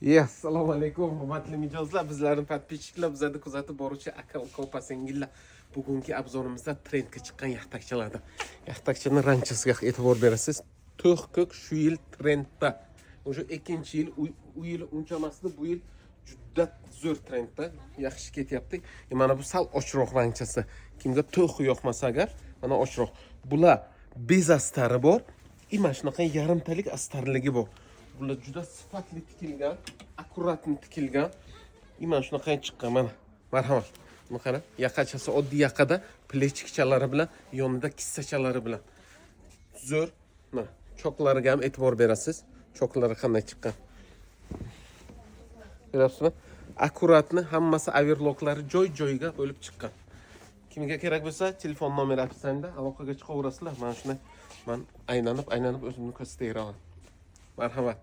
Assalomu alaykum, hurmatli mijozlar, bizlarning подписчик lar, bizlarni kuzatib boruvchi aka uka, opa singillar. Bugungi обзор imizda trendga chiqqan yaxtakchalardan. Yaxtakchani rangchasiga e'tibor berasiz. To'q ko'k shu yil trendda. O'sha ikkinchi yil, u yil uncha emasdi, bu yil juda zo'r trendda, yaxshi ketyapti. Mana bu sal ochroq rangchasi. Kimga to'q yoqmasa agar, mana ochroq. Bular без астар i bor. И mana shunaqa yarimtalik астар ligi bor. Bular juda sifatli tikilgan, аккуратно tikilgan. И mana shunaqa chiqqan mana. Marhamat. Buni qara, yaqachasi oddiy yaqada, плечик chalari bilan, yonida kissachalari bilan. Zo'r. Mana choklariga ham e'tibor berasiz. Choklari qanday chiqqan. Ko'ryapsizmi? Аккуратно hammasi overloklari joy-joyiga bo'lib chiqqan. Kimga kerak bo'lsa, telefon nomeri описание da, aloqaga chiqaverasizlar. Mana shunday man aylanib, aylanib o'zimni ko'rsataveraman. Marhamat.